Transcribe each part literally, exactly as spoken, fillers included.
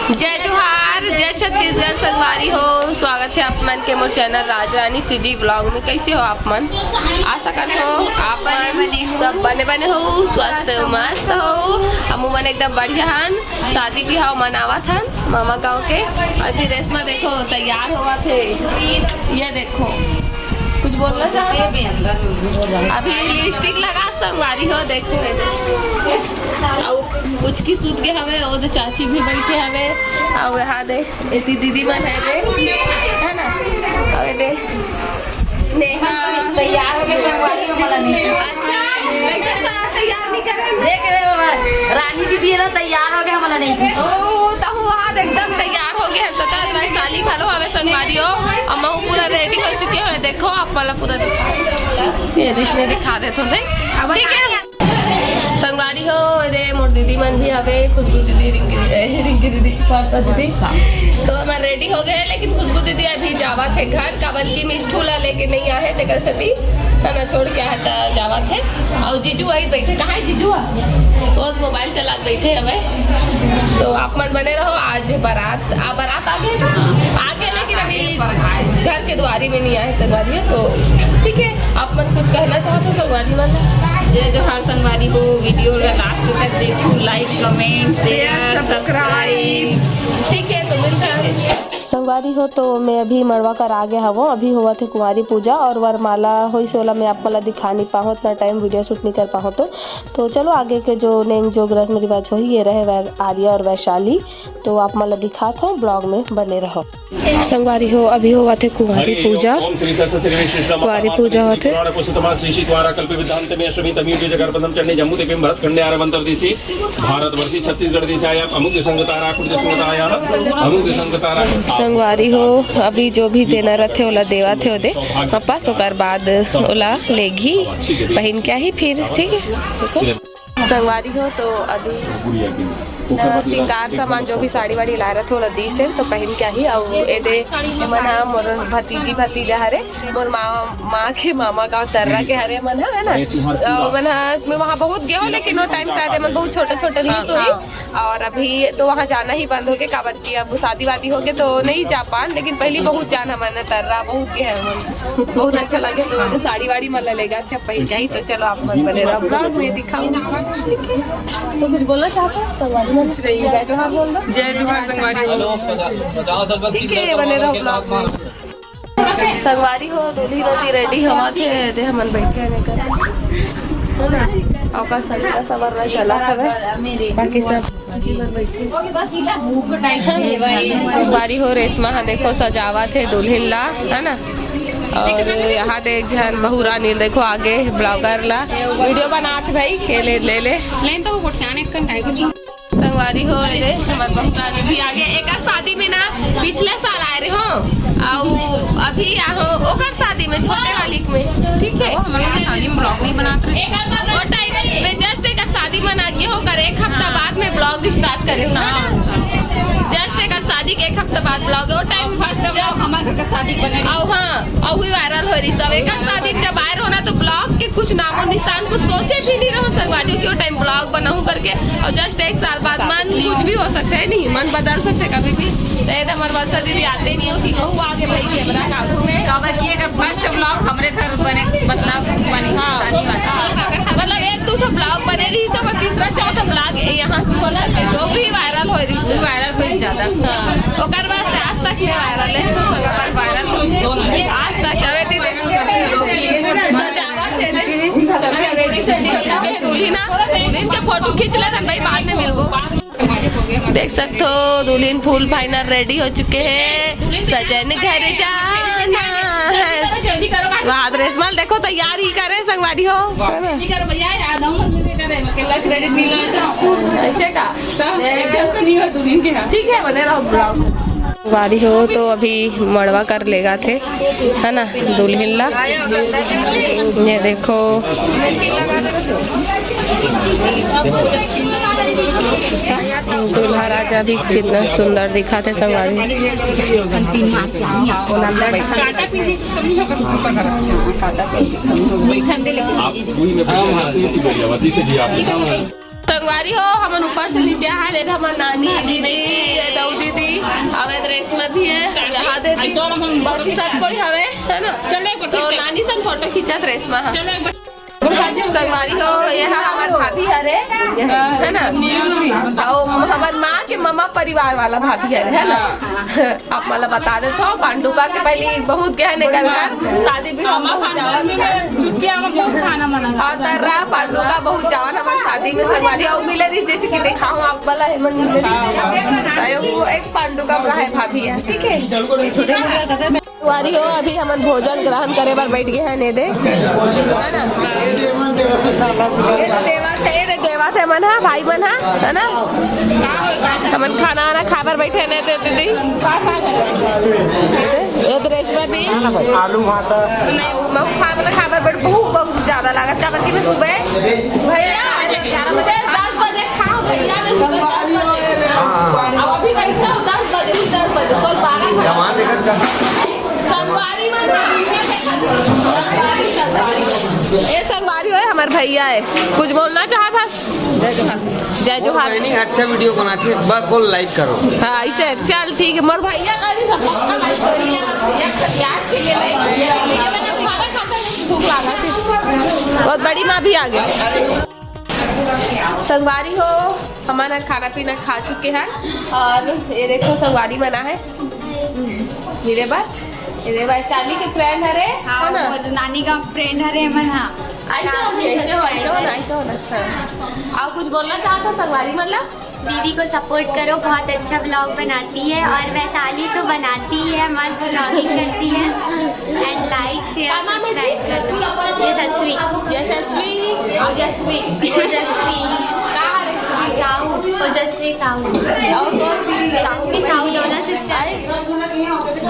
जय जोहार, जय छत्तीसगढ़ संगवारी हो। स्वागत है आप मन के मोर चैनल राजरानी सीजी ब्लॉग में। कैसे हो आप मन? आशा करत हो आप मन सब बने बने हो, स्वस्थ मस्त हो। हमू मन एकदम बढ़िया हन। शादी बिहाव मनावत हन मामा गांव के। अभी रेशमा देखो तैयार होवत हे। ये देखो, कुछ बोलना चाहत हो? अभी लिपस्टिक लगा संगवारी हो, देखो ये दे। अउ कुछ की सूत के हवे, वो दे चाची भी बैठे हवे। अउ यहाँ दे एती दीदी मन हे बे, है ना? अउ ये दे नेहा। तैयार होके संगवारी हो, मला नहीं। अच्छा, वैसे सा तैयार नहीं करे। देख रे बाबा, रानी दीदी है ना, तैयार हो गए, हमला नहीं पूछे। ओ, तहु वहाँ एकदम तैयार हो गए हम, तो तब वैशाली घलो हवे संगवारी हो। अब महू पूरा रेडी हो चुके हैं, देखो आप वाला पूरा दिखा। ये रिश्ते दिखा देते थे, ठीक है। संगवारी हो, अरे मोर दीदी मन भी हवे, खुशबू दीदी, रिंकी, ए, रिंकी दीदी, वर्षा दीदी, तो हमर रेडी हो गए, लेकिन खुशबू दीदी अभी जावत हे घर, काबर कि मिष्ठू ला लेके नहीं आहे, तेकर सेती खाना छोड़ के आहे त जावत हे। अउ जीजू आई बैठे, कहाँ है जीजू? वो मोबाइल चला बैठे हवे। तो आप मन बने रहो, आज बारात, आ, बारात आगे, आगे, लेकिन अभी घर के दुआरी में नहीं आए संगवारी, तो ठीक है, आप मन कुछ कहना चाहते हो संगवारी मन? जय जोहार संगवारी हो, वीडियो ला लास्ट तक देखो, लाइक, कमेंट, शेयर, सब्सक्राइब। ठीक है, तो मिलता है। संगवारी हो, तो मैं अभी मड़वा कर आगे हवो। अभी होवत हे कुंवारी पूजा और वरमाला होइस, ओला मैं आप मन ला दिखा नहीं पाहूँ, इतना टाइम वीडियो शूट नहीं कर पाहूँ। तो, तो चलो आगे के जो नेंग जोग रस्म रिवाज होही, ये रहे वै-, आर्या और वैशाली। तो आप मन ला दिखात हूँ, ब्लॉग में बने रहो। संगवारी हो, अभी होवत हे कुंवारी पूजा। कुंवारी पूजा होत हे। भारतवर्षी छत्तीसगढ़ देश आया, अमुक संगतारा, कुछ संगतारा, अमुक संगतारा। संगवारी हो, अभी जो भी देना रथे, ओला देवत हे ओदे वापस, ओकर बाद ओला लेगही, पहिन के आही फिर, ठीक है। देखो। संगवारी हो, तो अभी, अ, श्रृंगार सामान जो भी साड़ी वाड़ी लाए रथे, ओला दीस हे, तो पहिन के आही। अउ एदे, एमन ह मोर भतीजी भतीजा हरे, मोर माँ, माँ के मामा गाँव तर्रा के हरे एमन ह, है ना? अउ एमन ह, मैं वहाँ बहुत गए हो, लेकिन वो टाइम शायद एमन बहुत छोटा छोटा रहिस होही। और अभी तो वहाँ जाना ही बंद हो गए, काबर कि अब शादी वादी हो गए तो नहीं जा पान, लेकिन पहली बहुत जान हमन तर्रा, बहुत गए हमन, बहुत अच्छा लगे। तो वजह साड़ी वाड़ी मन ला लेगा, अच्छा पहन जाही। तो चलो आप मन बने रहो ब्लॉग में, दिखाओ। ठीक है, तो कुछ बोलना चाहते हो संगवारी? कुछ नहीं, जय जोहार बोल दो। जय जोहार संगवारी। ठीक है, बने रहो ब्लॉग में। संगवारी हो, दूल्ही रोती रेडी होवत हे, दे हमन बैठे हन एकर। ओकर सजना संवरना चलत हवे, बाकी सब। संगवारी हो, रेशमा ह देखो सजावत हे दुल्हिन ला, है ना? और यहाँ दे एक झन बहू रानी देखो आगे ब्लॉगर ला वीडियो बनात भाई, ये ले, ले, ले। लेन तो वो गोठियाने कन काहे कुछ संगवारी हो, एदे हमर बहू रानी भी आगे। एकर शादी में ना पिछले साल आए रहे हो, अउ अभी आहो ओकर शादी में, छोटे वाली में, ठीक है? वो हमर शादी में ब्लॉग नहीं बनात रहे। वो टाइम में जस्ट एकर शादी मना के हो कर एक हफ्ता बाद में ब्लॉग स्टार्ट करे हो ना। जस्ट एकर शादी के एक हफ्ता बाद ब्लॉग, वो टाइम फर्स्ट ब्लॉग हमारे घर का शादी बने। अउ हाँ, अउ भी वायरल हो रही सब। एकर शादी जब आए रहो ना तो ब्लॉग के कुछ नामो निशान, कुछ सोचे भी नहीं रहो संगवारी हो कि वो टाइम ब्लॉग बनाऊँ करके। और जस्ट एक साल बाद मन कुछ भी हो सकता है, नहीं, मन बदल सकते कभी भी। तो ये तो हमारे वर्षा दीदी आते नहीं हो कि कहूँ आगे भाई कैमरा काबू में। काबर कि एकर फर्स्ट ब्लॉग हमरे घर बने, मतलब बने, हाँ। शादी वाला। मतलब एक दो ठो ब्लॉग बने रही सब, और तीसरा चौथा ब्लॉग यहाँ की होला, जो भी वायरल हो रही सब। वायरल कोई ज्यादा। हाँ। ओकर बाद से आज तक ये वायरल है, वायरल कोई दोनों। आज तक अबे दीदी सजावत है, दूल्ही ना, दुल्हिन के फोटो खींच ले, भाई बाद में मिलबो। देख सकते हो दुल्हिन फुल फाइनल रेडी हो चुके हैं, सजन घर जाना है। वाह, रेशमा ल देखो तैयार ही करे संगवारी हो। जल्दी करो भैया, यार दम बंद नहीं करे, मैं अकेला क्रेडिट नहीं लेना चाहूँ। ऐसे का? तो एक जन तो नहीं हो दुल्हिन के हाथ। ठीक है, बने रहो ब्लॉग। संगवारी हो तो अभी मड़वा कर लेगा थे, है ना, दुल्हिन ला। ये देखो, दूल्हा राजा भी कितना सुंदर दिखा थे संगवारी। आप पूरी में बैठे हैं, आप पूरी में बैठे हैं। संगवारी हो, हमन ऊपर से नीचे आए, देख हमर नानी, दीदी, ये दऊ अवैध रेशमा भी है, यहाँ दे दी। और सब कोई हवे, है ना? चलो एक बार तो फिर से। नानी सन फोटो खींचत रेशमा, हाँ। चलो एक बार। संगवारी हो, ये हा हमर भाभी हरे, है ना? अउ हमर माँ के ममा परिवार वाला भाभी हरे, है ना? आप मला बता देत हो, पांडुका के पहली बहुत गहन एकर घर, शादी भी हम बहुत जावन। चुटकी आमा बहुत खाना बना। और तर्रा पांडुका बहुत जावन हमर शादी में संगवारी, अउ मिले रही, जैसे कि देखा हूँ आप वाला है मन मिले रही। तो वो एक पांडुका वाला है भाभी है, ठीक है? संगवारी हो, अभी हमन भोजन ग्रहण करे बर बैठ गए हैं, ने दे, है ना? ये देवा थे, ये देवा थे मन हा, भाई मन हा, है ना? हमन खाना वाना खा बर बैठे ने दे दीदी। ये रेशमा भी। आलू भाटा। मैं खाना वाना खा बर बैठ, भूख बहुत ज्यादा लागत, काबर कि मैं सुबह, भैया, सुबह दस बजे खाओ भैया, मैं सुबह दस बजे। अब अभी बैठा हूँ दस बजे, दस बजे, कोई बारह बजे। संगवारी मन, संगवारी, संगवारी। ये संगवारी होय, हमर भैया है, कुछ बोलना चाहत हस? जय जोहार। जय जोहार। बहनी, अच्छा वीडियो बनाती है, बस बोल लाइक करो। हाँ, ऐसे चल ठीक है, मोर भैया का भी सब पक्का लाइक करिए, एक सौ प्याज के लिए लाइक करिए। खाना खाता है, भूख लगा थी। बहुत बड़ी माँ भी आ गई। संगवारी हो, हमन ह खाना पीना खा चुके हैं और ये देखो संगवारी मन आहे मिले बर। ये वैशाली के फ्रेंड हरे, हाँ, है ना? वो नानी का फ्रेंड हरे मन, हाँ। ऐसे हो, ऐसे हो, ऐसे हो ना, ऐसे हो ना। हाँ। और कुछ बोलना चाहत हो संगवारी मन ला? दीदी को सपोर्ट करो, बहुत अच्छा ब्लॉग बनाती है और वैशाली तो बनाती ही है, मस्त ब्लॉगिंग करती है। एंड लाइक शेयर सब्सक्राइब करो। यशस्वी। यशस्वी। ओजस्वी। ओजस्वी। साहू। ओजस्वी साहू। और कौन? साहू साहू दोनों सिस्टर।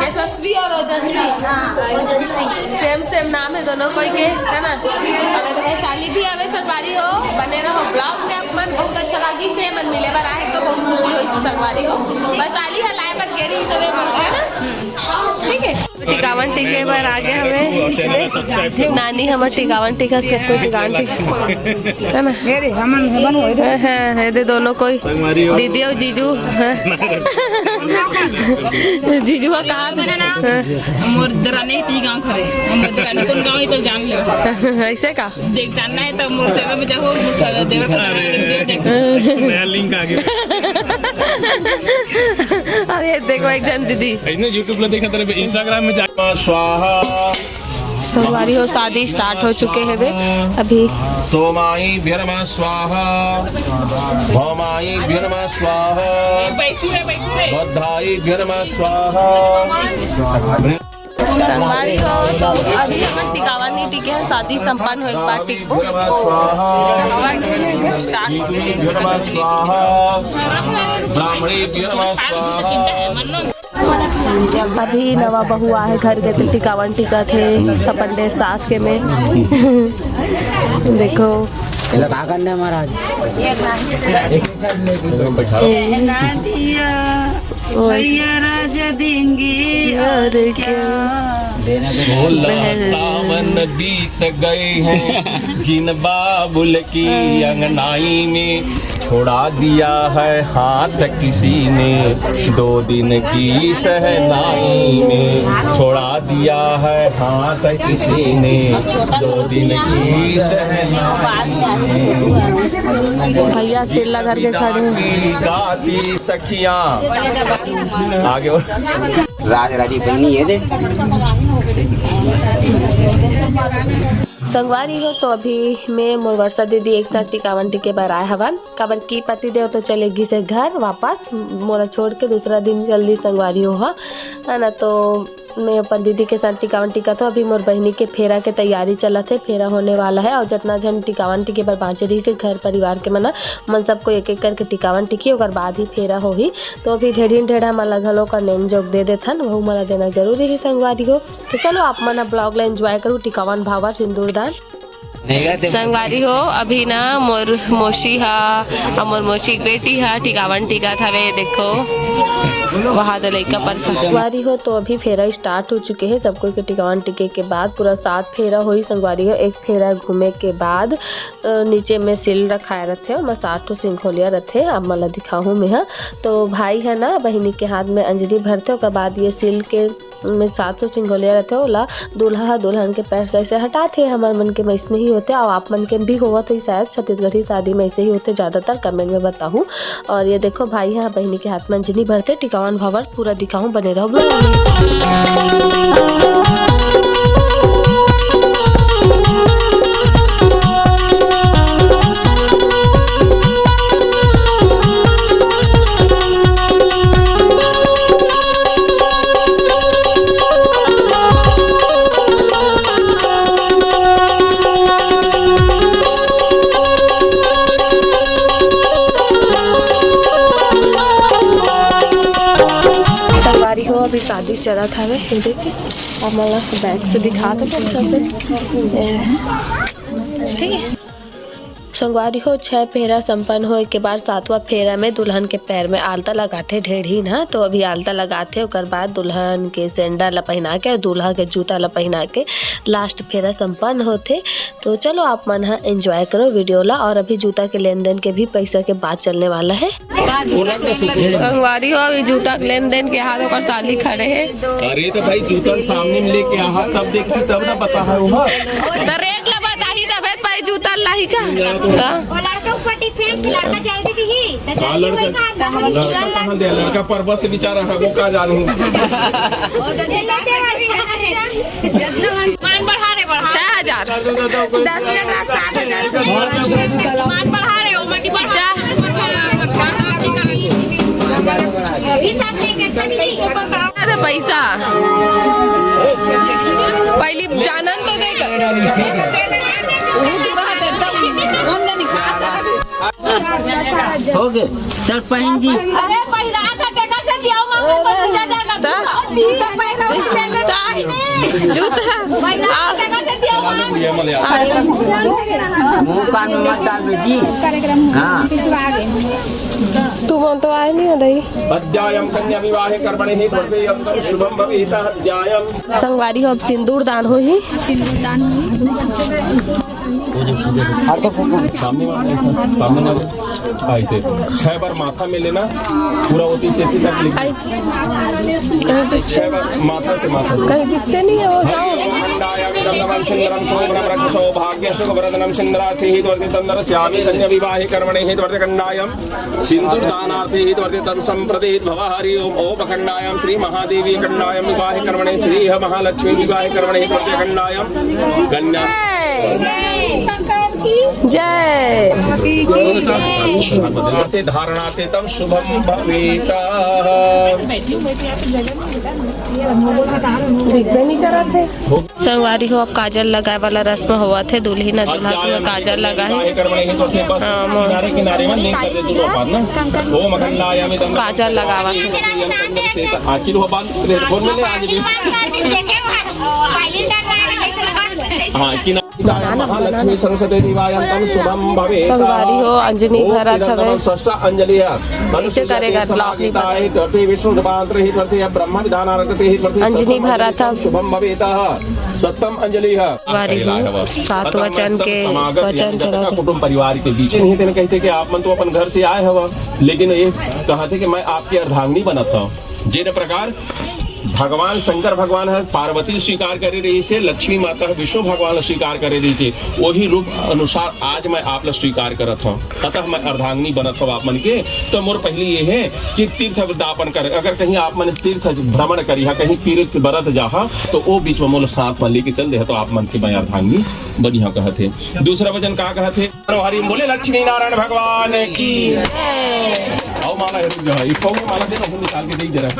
यशस्वी और ओजस्वी। हाँ, ओजस्वी। सेम सेम नाम है दोनों कोई के, है ना? और वैशाली भी हवे संगवारी हो, बने रहो ब्लॉग में, आप मन बहुत अच्छा लागी से मन मिले बर आए तो बहुत खुशी होई संगवारी हो। वैशाली है लाए बर गेरी तो वे मन, है ना? ठीक है, टिकावन टिके बर आ गए हमें। नानी हमर टिकावन टिका, खेत को टिकावन टिका, है ना? हे रे, हमन, हमन होए रे। हाँ, हाँ, ये दे दोनों कोई, संगवारी हो। दीदी और जीजू, हाँ। जीजू का कहा था? हाँ। मोर दरानी ती गाँव खरे, मोर दरानी कौन गाँव है तो जान ले। ऐसे का? देख, जानना है तो मोर चैनल में जाओ, मोर सारा देवर का अरे, देख। नया लिंक आ गया। अरे देखो एक जन दीदी। इसने YouTube पे देखा तेरे पे, Instagram में जा। स्वाहा। संगवारी हो, शादी स्टार्ट हो चुके हैं वे अभी। सोमाई भ्यर्मा स्वाहा। भौमाई भ्यर्मा स्वाहा। बद्धाई भ्यर्मा स्वाहा। संगवारी हो, तो अभी हमन टिकावन नहीं टिके हैं, शादी संपन्न होए के बाद टिकबो। स्वाहा। ब्राह्मणी भ्यर्मा स्वाहा। अभी नवा बहू आहे घर के, तो टिकावन टिकत हे अपन दे सास के में। देखो। ये लोग का करना है महाराज? भैया राजा देंगे और क्या? भोला सावन बीत गए हैं जिन बाबुल की अंगनाई में, छोड़ा दिया है हाथ किसी ने दो दिन की सहनाई में, छोड़ा दिया है हाथ किसी ने दो दिन की सहनाई में। भैया सिल्ला धर के खड़े हैं। गाती सखियां आगे बढ़। राज रानी बहनी ये दे। संगवारी हो, तो अभी मैं मोर वर्षा दीदी एक साथ टिकावन टिके बर आए हवन, काबर की पति देव तो चले गिस हे घर वापस, मोला छोड़ के दूसरा दिन जल्दी संगवारी हो हा, है ना। तो मैं अपन दीदी के साथ टिकावन टिकत हो। अभी मोर बहिनी के फेरा के तैयारी चलत हे, फेरा होने वाला है और जितना झन टिकावन टिके बर बांचे रहिस हे घर परिवार के मन, मन सबको एक एक करके टिकावन टिकी, ओकर बाद ही फेरा होही। तो अभी ढेढ़िन ढेढ़ा मन ला घलो ओकर नेम जोग दे देथन, वहू मन ला देना जरूरी ही संगवारी हो। तो चलो आप मन ब्लॉग ला एंजॉय करू, टिकावन भावर सिंदूरदान। संगवारी हो, अभी ना मोर मौसी हा अउ मोर मौसी के बेटी हा टिकावन टिकत हवे। देखो, वहाँ तो लइका परेशान। संगवारी हो, तो अभी फेरा स्टार्ट हो चुके हे। सब कोई के टिकावन टिके के बाद पूरा सात फेरा होही संगवारी हो। एक फेरा घूमे के बाद, अ, नीचे में सील रखाए रथे, ओमा सात ठो सिंखोलिया रथे। आप मन ला दिखाहूँ मेहा। तो भाई है ना, बहिनी के हाथ में अंजलि भरथे, ओकर बाद ये सील के में सात ठो सिंखोलिया रथे, ओला दूल्हा ह दुल्हन के पैर से ऐसे हटाथे। हमर मन के में ऐसने ही होथे, अउ आप मन के भी होवत होही शायद, छत्तीसगढ़ी शादी में ऐसे ही होथे ज्यादातर। कमेंट में बताहू। और ये देखो, भाई ह बहिनी के हाथ में अंजनी भरथे, टिकावन भावर पूरा दिखाहूँ, बने रहो vlog में। संगवारी हो, अभी शादी चलत हवे, ये देखिए, आप मन ला back से दिखा दो अच्छा से, ये है, ठीक है। संगवारी हो, छह फेरा संपन्न होए के बाद सातवां फेरा में दुल्हन के पैर में आलता लगाथे ढेढ़ीन ह। तो अभी आलता लगाथे, ओकर बाद दुल्हन के sandal ला पहिना के अउ दूल्हा के जूता ला पहिना के last फेरा संपन्न होथे। तो चलो, आप मन ह enjoy करो video ला। और अभी जूता के लेन देन के भी पैसा के बात चलने वाला है। संगवारी हो, अभी जूता के लेन देन के हाथ ओकर साली खड़े हे। अरे तो भाई, जूता सामने में लेके आहा, तब देखी, तब ना पता है वो। तो rate ला बताही, तबे त भाई जूता लाही का। तो वो लड़का ऊपर टिफिन के लड़का जल्दी दिही, तो हाँ, जल्दी लड़का, कोई कहा था, हम लड़का कहाँ दे? लड़का परबस से बेचारा है, वो का जानू। वो तो चिल्लाते हैं। मान बढ़ा रे, बढ़ा। छह हजार। दस मिनट बाद सात हजार। मान बढ़ा रे, ओ मटी बढ़ा। अभी सब लेके चली गई। अरे पैसा पहली जानन तो दे। हो गए, चल पहन जी। अरे पहिरा था, टेका से दिया हुआ, मैं तो पूजा जाएगा। ता? ता? जूता। पहिरा था, टेका से दिया हुआ। मुंह कान में मत डाल बेटी। हाँ। तू मन तो आए नहीं हो दही। अद्यायं कन्या विवाहे कर्मणि ही त्वते यंतम शुभम भवेत। अद्यायं संगवारी हो, अब सिंदूर दान होही। सिंदूर दान होही। सामने वाले, सामने वाले। हाँ, ऐसे छह बार माथा में लेना, पूरा ओती चेती तक लिख। छह बार माथा से, माथा से। कहीं दिखते नहीं है वो, जाओ। सौभाग्यसुखवरधनम सुंदरार्थी ही त्वते तंदर श्यामी कन्या विवाहे कर्मणि ही त्वते कन्यायम सिंदूर दानार्थी ही त्वते तन संप्रदे भव। हरि ओम। ओम अखंडायाम श्री महादेवी अखंडायाम विवाहे कर्मणे श्री ह महालक्ष्मी विवाहे कर्मणे त्वते अखंडायाम कन्या। जय। धारणाते तम शुभम भवेता। दिखबे नहीं करत हे। संगवारी हो, अब काजल लगाए वाला रस्म होवत हे। दुल्हिन ह दूल्हा के काजल लगा हे। हाँ, मोर। किनारे, किनारे में नहीं कर दे, दूर बात ना। ओम अखंडायाम इदम काजल लगावत हे। आखिर हो बात, फोन में ले, आज भी। हाँ, किनारे। महालक्ष्मी सरस्वती देवायंतम शुभम भवे। संगवारी हो, अंजनी भरत हवे। षष्ठ अंजलि है। कैसे करेगा? ब्लॉक नहीं पता। विष्णु रूपांतर ही करते हैं, ब्रह्म विधान आरती ही करते हैं। अंजनी भरत हवे। शुभम भवेता। सप्तम अंजलि है। संगवारी हो, सात वचन के वचन चलत हे। कुटुंब परिवार के बीच नहीं तेने कहते कि आप मन तो अपन घर से आए हवा, लेकिन ये कहा थे कि मैं आपके अर्धांगिनी बनत हूँ। जेन प्रकार भगवान शंकर भगवान ह पार्वती स्वीकार करे रहिसे, लक्ष्मी माता ह विष्णु भगवान ल स्वीकार करे रहिसे, वही रूप अनुसार आज मैं आप ल स्वीकार करत हूँ। अतः मैं अर्धांगिनी बनत हूँ आप मन के, तो मोर पहली ये है कि तीर्थ दापन कर, अगर कहीं आप मन तीर्थ भ्रमण करिहा, कहीं तीर्थ बरत जाहा, तो वो बीच में मोला साथ में लेके चल देहा, तो आप मन के मैं अर्धांगिनी बनिहा कहत हे। दूसरा वचन का कहत हे? हरि बोले लक्ष्मी नारायण भगवान की। आओ माला, ये रुक जाओ, ये पाँव में माला दे ना, वो निकाल के दे ही दे रहा है।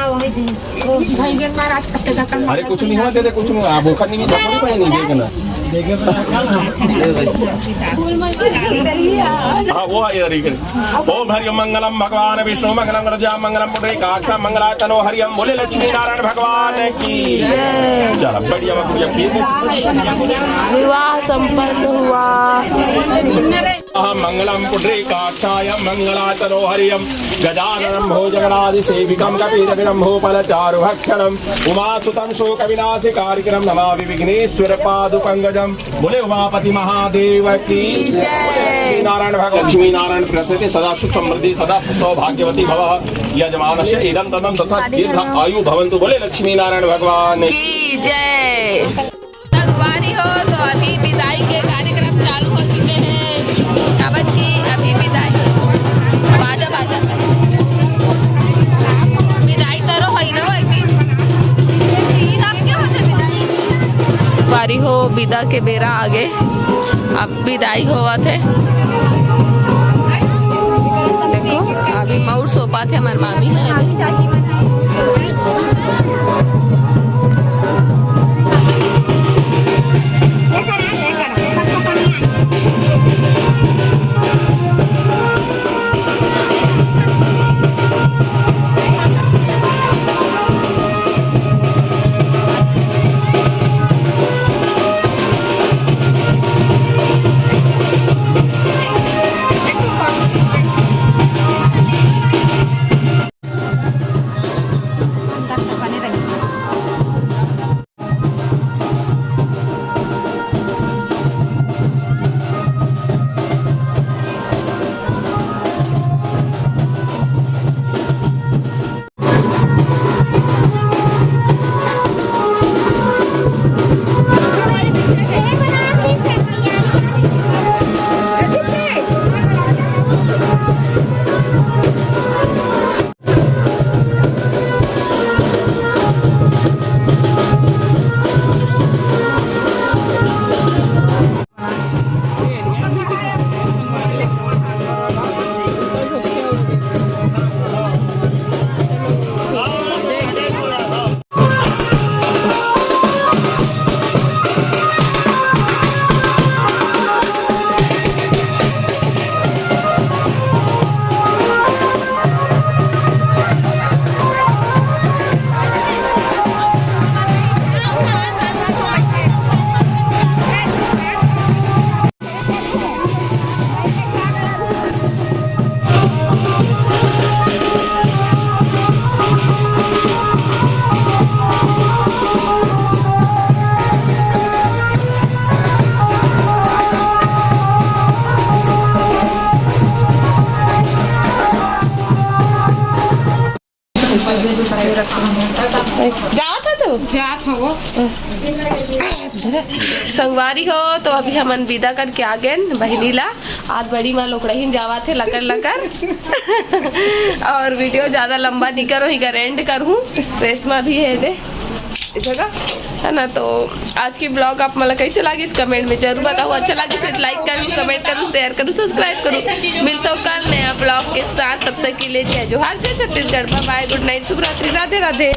भाई, ये महाराज कब तक अरे, कुछ नहीं हुआ, दे दे, कुछ नहीं हुआ, आप ओखर नहीं, नहीं, नहीं, नहीं, नहीं, नहीं, हाँ, वो है, ये रही। ओम हरिओम मंगलम भगवान विष्णु मंगलम गजानन मंगलम पुंडरीकाक्षम मंगलायतनो हरिओम। बोले लक्ष्मी नारायण भगवान की जय। चलो, बढ़िया, बढ़िया, बढ़िया। विवाह संपन्न हुआ। मंगलम पुंडरीकाक्षाय मंगलायतनो हरिओम। गजाननम भुजगणादिसेवितम कपितजम्बूफलचारुभक्षणम। उमासुतम शोक विनाशकारिणम नमामि विघ्नेश्वर पादुकम गजम। बोले उमापति महादेव की जय। लक्ष्मी नारायण भगवान, लक्ष्मी नारायण प्रकृति सदा सुख समृद्धि सदा सौभाग्यवती भव। यजमानस्य इदम तदम तथा दीर्घ आयु भवंतु। बोले लक्ष्मी नारायण भगवान की जय। संगवारी हो, तो अभी विदाई के कार्यक्रम चालू हो चुके हैं। काबर की अभी विदाई, बाजा, बाजा, विदाई करो है ना, वही सबके होते विदाई। संगवारी हो, विदा के बेरा आगे। अब विदाई होवत हे। देखो, अभी मउर सोपात हे, हमर मामी हे। जावत ह तू? जात हवो। संगवारी हो, तो अभी हमन विदा करके आ गेन बहिनी ला। आज बड़ी माँ लोकड़हिन जावत हे लकर लकर। और वीडियो ज्यादा लंबा नहीं करो, इकर एंड करहूँ। रेशमा भी है दे, इस जगह, है ना? तो आज की ब्लॉग आप मन ला कैसे लागिस, कमेंट में जरूर बताओ। अच्छा लागिस तो लाइक करूँ, कमेंट करूँ, शेयर करूँ, सब्सक्राइब करूँ। मिलता हूँ कल नया ब्लॉग के साथ, तब तक के लिए जय जोहार, जय छत्तीसगढ़, बाय बाय, गुड नाइट, शुभ रात्रि, राधे राधे।